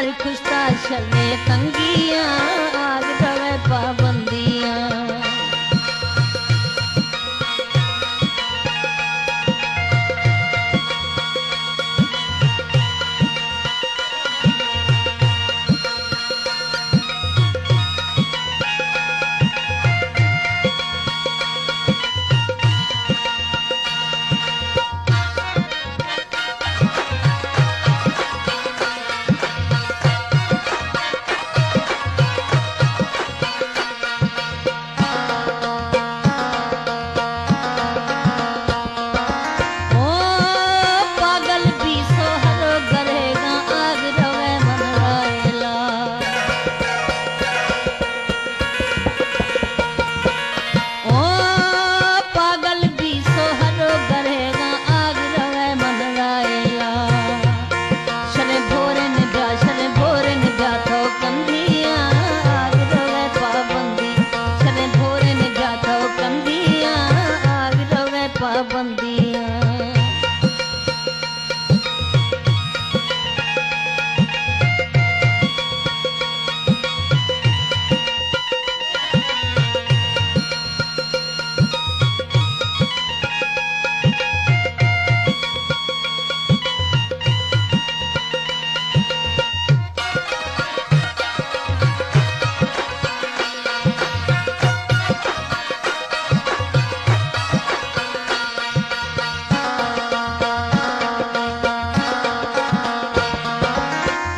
کشتا شریں تنگیاں، آگ روئے پابندیاں۔ او پاگل بیسو ہر گریگاں، آگ روئے من رائلا۔ او پاگل بیسو ہر گریگاں، آگ روئے من رائلا۔ شریں بھورن بیا، شریں بھورن بیا تو کندیاں، آگ روئے پابندی۔ شریں بھورن بیا تو کندیاں، آگ روئے پابندیاں۔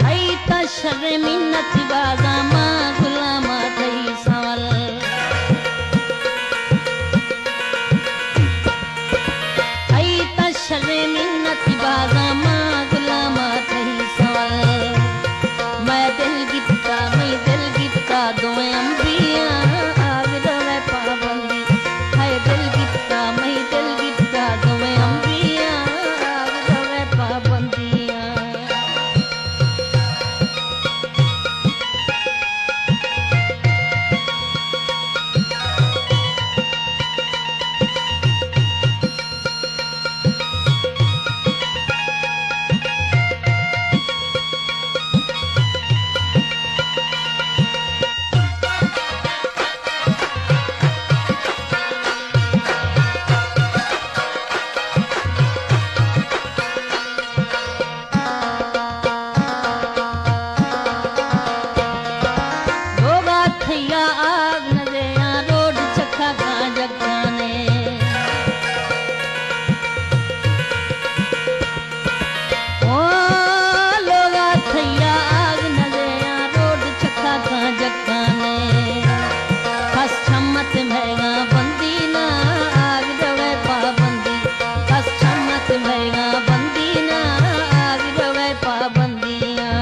ای تا شر منت بازا ما غلاما تئی سوال۔ ای تا شر منت بازا ما غلاما تئی سوال۔ مئے دل گپتا، مئے دل گپتا دوئیں امبیاں، آگ روئے پابندی۔ ہائے دل گپتا، مئے دل گپتا دوئیں امبیاں، آگ روئے پابندیاں۔ لوگا تھیا آگ نزیاں روڈ چکا کاں جگانے۔ او لوگا تھیا آگ نزیاں روڈ چکا کاں جگانے۔ کس چمت مھیگاں بندی نا، آگ روئے پابندی۔ کس چمت مھیگاں بندی نا، آگ روئے پابندیاں۔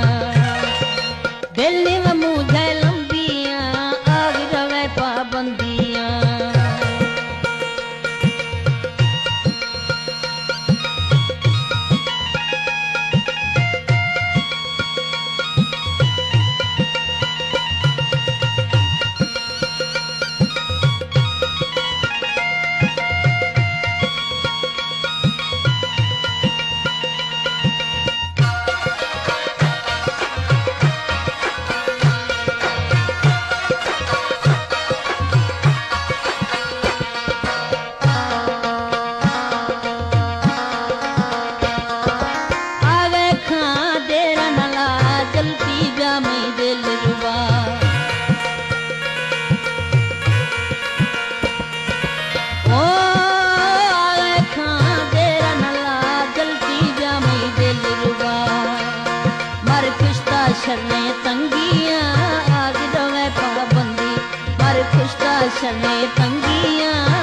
دل و موجہ لمبیاں، آگ روئے پابندیاں۔ آگے کھاں دیر نلا جلتی بیا مئی دل ربا۔ او آگے کھاں دیر نلا جلتی بیا مئی دل ربا۔ مر کشتا شریں تنگیاں آگ روئے پابندی۔ مر کشتا شریں تنگیاں